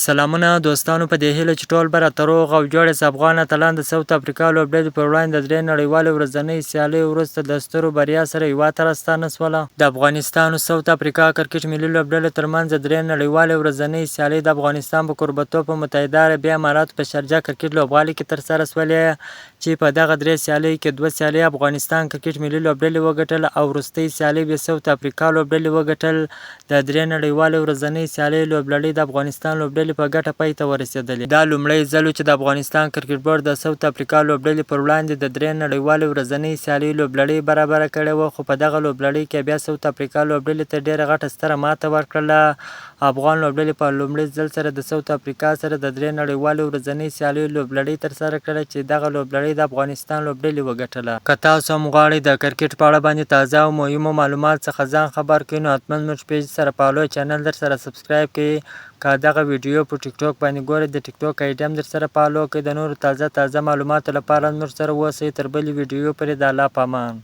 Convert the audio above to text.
سلامونه دوستانو، په دې هیله چې ټول به راته روغ او جوړ یاست. افغان اتلان د ساوت افریقا لوبډلې پر وړاندې د درې نړیوالې ورځنۍ سیالیو وروسته د سترو بریا سره هیواد ته راستانه شول. د افغانستان او ساوت افریقا کرکټ ملي لوبډلې ترمنځ د درې نړیوالې ورځنۍ سیالۍ د افغانستان په کوربتوب په متحده عربي اماراتو په شارجه کرکټ لوبغالي کې ترسره شولې، چې په دغه درې سیالیو کې دوه سیالۍ افغانستان کرکټ ملي لوبډلې وګټل او وروستۍ سیالۍ بیا ساوت افریقا لوبډلې وګټل. د درې نړیوالې ورځنۍ سیالۍ لوبلړۍ د افغانستان لوبډلې په ګټه پای ته ورسېدلې. دا لومړی ځل و چې د افغانستان کرکټ بورډ د ساوت افریقا لوبډلې پر وړاندې د درې نړیوالې ورځنۍ سیالۍ لوبلړۍ برابره کړې وه، خو په دغه لوبلړۍ کې بیا ساوت افریقا لوبډلې ته ډېره غټه ستره ماته ورکړله. افغان لوبډلې په لومړي ځل سره د ساوت افریقا سره د درې نړیوالې ورځنۍ سیالیو لوبلړۍ ترسره کړه، چې دغه لوبلړۍ د افغانستان لوبډلې وګټله. که تاسو هم غواړئ د کرکټ په اړه باندې تازه او مهمو معلوماتو څخه ځان خبر کړئ، نو حتما زموږ پیج سره فالو، چینل درسره سبسکرایب کړئ. که دغه ویډیو په ټیک ټاک باندې ګورئ، د ټیک ټاک آیډي هم درسره فالو کړئ. د نورو تازه تازه معلوماتو لپاره زموږ سره اوسئ. تر بلې ویډیو پورې د الله په امان.